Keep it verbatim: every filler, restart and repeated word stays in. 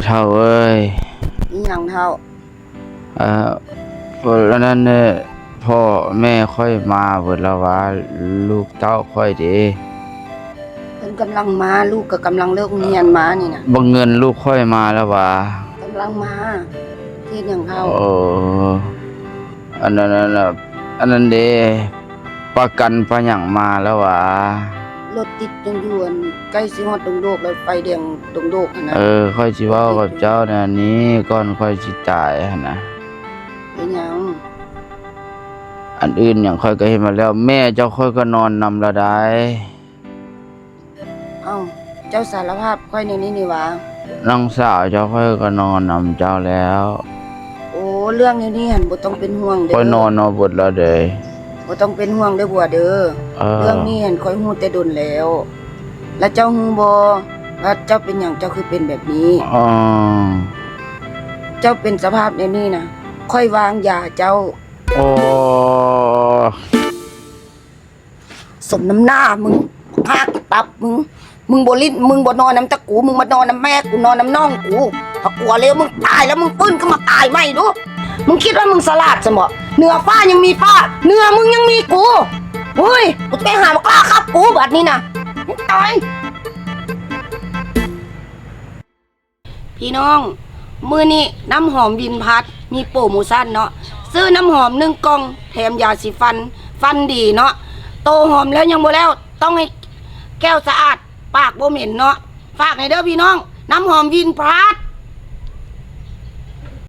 เฒ่าเอ้ย อีหยังเฒ่า เอ่อ อันนั้นเนี่ย พ่อแม่ข้อยมาเบิดแล้วหวา ลูกเต้าข้อยเด้ เพิ่นกำลังมา ลูกก็กำลังเลิกโรงเรียนมานี่นะ บักเงินลูกข้อยมาแล้วหวา กำลังมา เฮ็ดหยังเฒ่า โอ้ อันนั้นน่ะ อันนั้นเด้ ประกันประหยังมาแล้วหวา รถติดยังอยู่ อันใกล้สิฮอดดงโดกแล้ว ไฟแดงดงโดกหั่นนะ เออ ข้อยสิเว้ากับเจ้าแนวนี้ ก่อนข้อยสิตายหั่นนะ เป็นหยัง อันอื่นหยังข้อยก็เฮ็ดมาแล้ว แม่เจ้าข้อยก็นอนนำแล้วได้ เอ้า เจ้าสารภาพข้อยแนวนี้นี่หวา น้องสาวเจ้าข้อยก็นอนนำเจ้าแล้ว โอ้ เรื่องแนวนี้หั่นบ่ต้องเป็นห่วงเด้อ ข้อยนอนเอาเบิดแล้วเด้ บ่ต้องเป็นห่วงเด้อบัวเด้อ เออ เรื่องนี้หั่นข้อยฮู้แต่ดนแล้ว แล้วเจ้าฮู้บ่ว่าเจ้าเป็นหยังเจ้าคือเป็นแบบนี้ อ๋อ เจ้าเป็นสภาพแนวนี้นะ ข้อยวางยาเจ้า โอ้ สมน้ำหน้ามึง หักตับมึง มึงบ่ลิ้น มึงบ่นอนนำตะกู มึงมานอนนำแม่กู นอนนำน้องกู ถ้ากลัวแล้วมึงตายแล้วมึงฟื้นขึ้นมาตายใหม่ดู มึงคิดว่ามึงสลาดซั่นบ่ เหนือฟ้ายังมีฟ้า เหนือมึงยังมีกู เฮ้ย กูจะไปหาบักล้าครับกูบัดนี้นะ มึงตาย พี่น้อง มื้อนี้น้ำหอมวินพัดมีโปรโมชั่นเนาะ ซื้อน้ำหอมหนึ่งกล่อง แถมยาสีฟัน ฟันดีเนาะ โตหอมแล้วยังบ่แล้ว ต้องให้แก้วสะอาด ปากบ่เหม็นเนาะ ฝากให้เด้อพี่น้อง น้ำหอมวินพัด